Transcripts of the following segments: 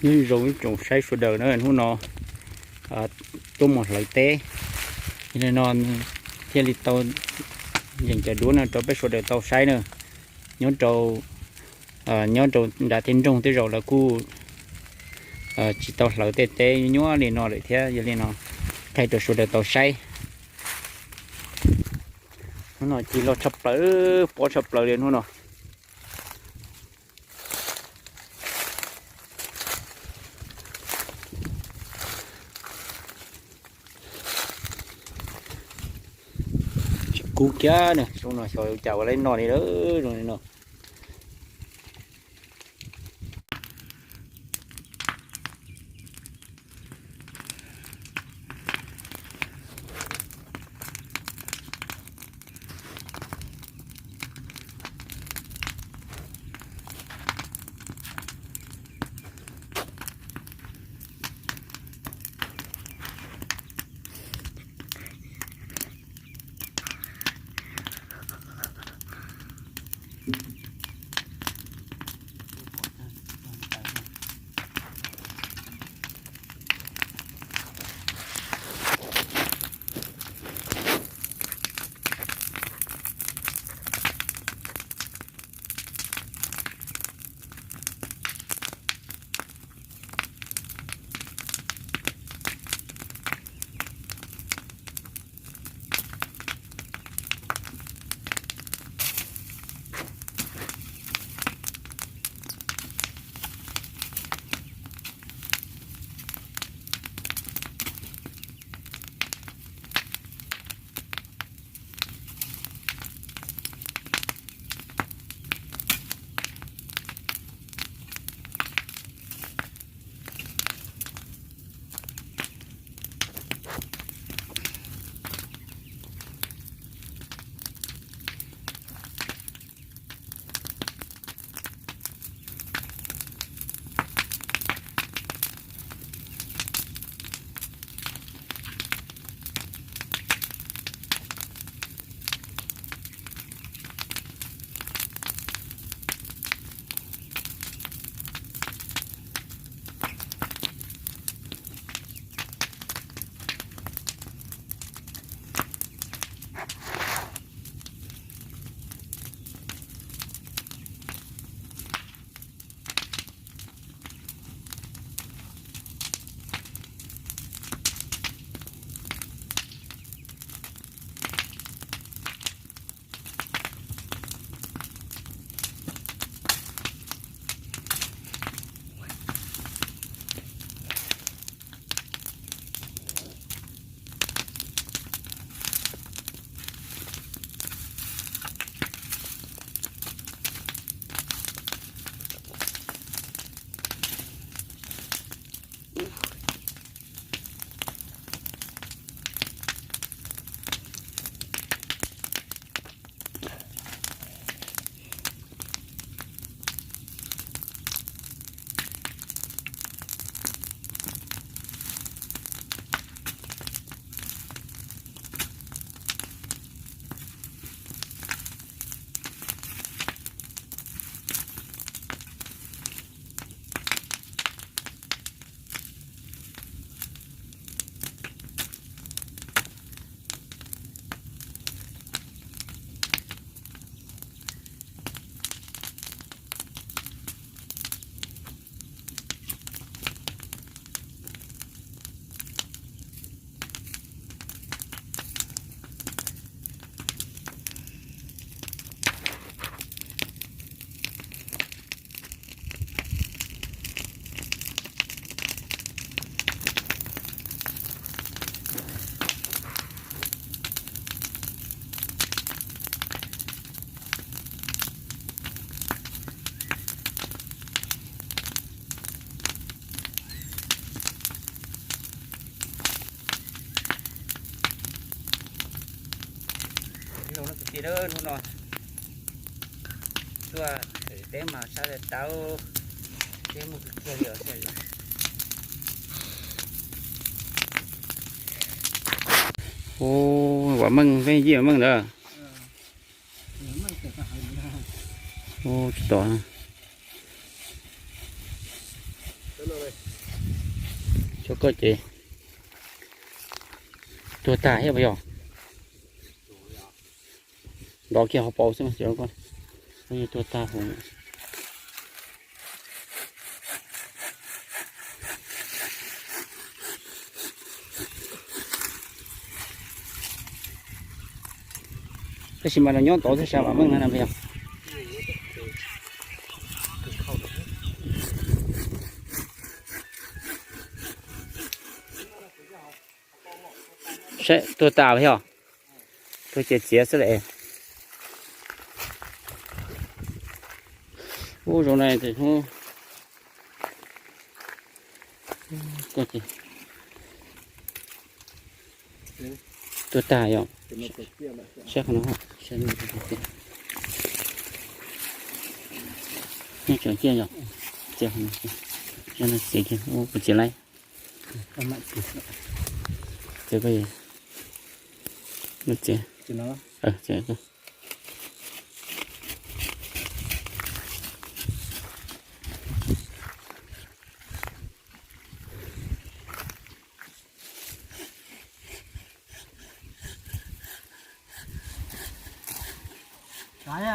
Nyob zoo ib tsoom saib sawv daws na, hnub no tuaj mus hlawv teb, yog li no thiaj li tau yeem cov duab no rau peb sawv daws tau saib na. Nyob rau, nyob rau nram tej nroog tej zaum lawv kuj tsis tau hlawv tej teb nyuaj li no lawm thiab, yog li no thaij rau sawv daws tau saib. Hnub no ci loj tshaj plaws, pob tshaj plaws li hnub no. Tsis kub kiag na, xyoo no xyov yuav cas ua li no li lawm, zoo li no. Hnub no tuaj teb mas sab tau teb mus kiag li os. Ua meej, peb yij meej ntawd. Ua tsis tau. Cov koj ces tuag tag thiab puas yog? Nrov kiag hauv paus xwb mas, tuag tag huv. Tab sis mas los nyob tod thiab sas vam meej na yog. Saib tuag tas yog, tuag ces txiav xwb las. Ub, zoo na, tuag tas yog. Saib qhov no, nyob tseem ciaj yog, txiav kiag, kuv txiav laib. Txiav koj, txiav.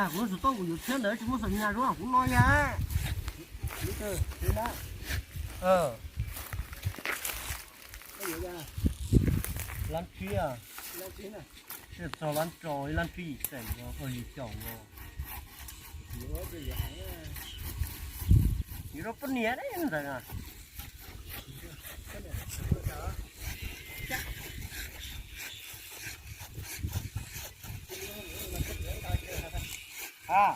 Kuv lub xov tooj kuv yuav tshiab ntawd tsis muaj xam nyas zoo kuv no yag. Lab tsib, txog lab rau ib lab tsib yim xeem no, yim caum no. Yus rau poj niam ntawd na. Ha.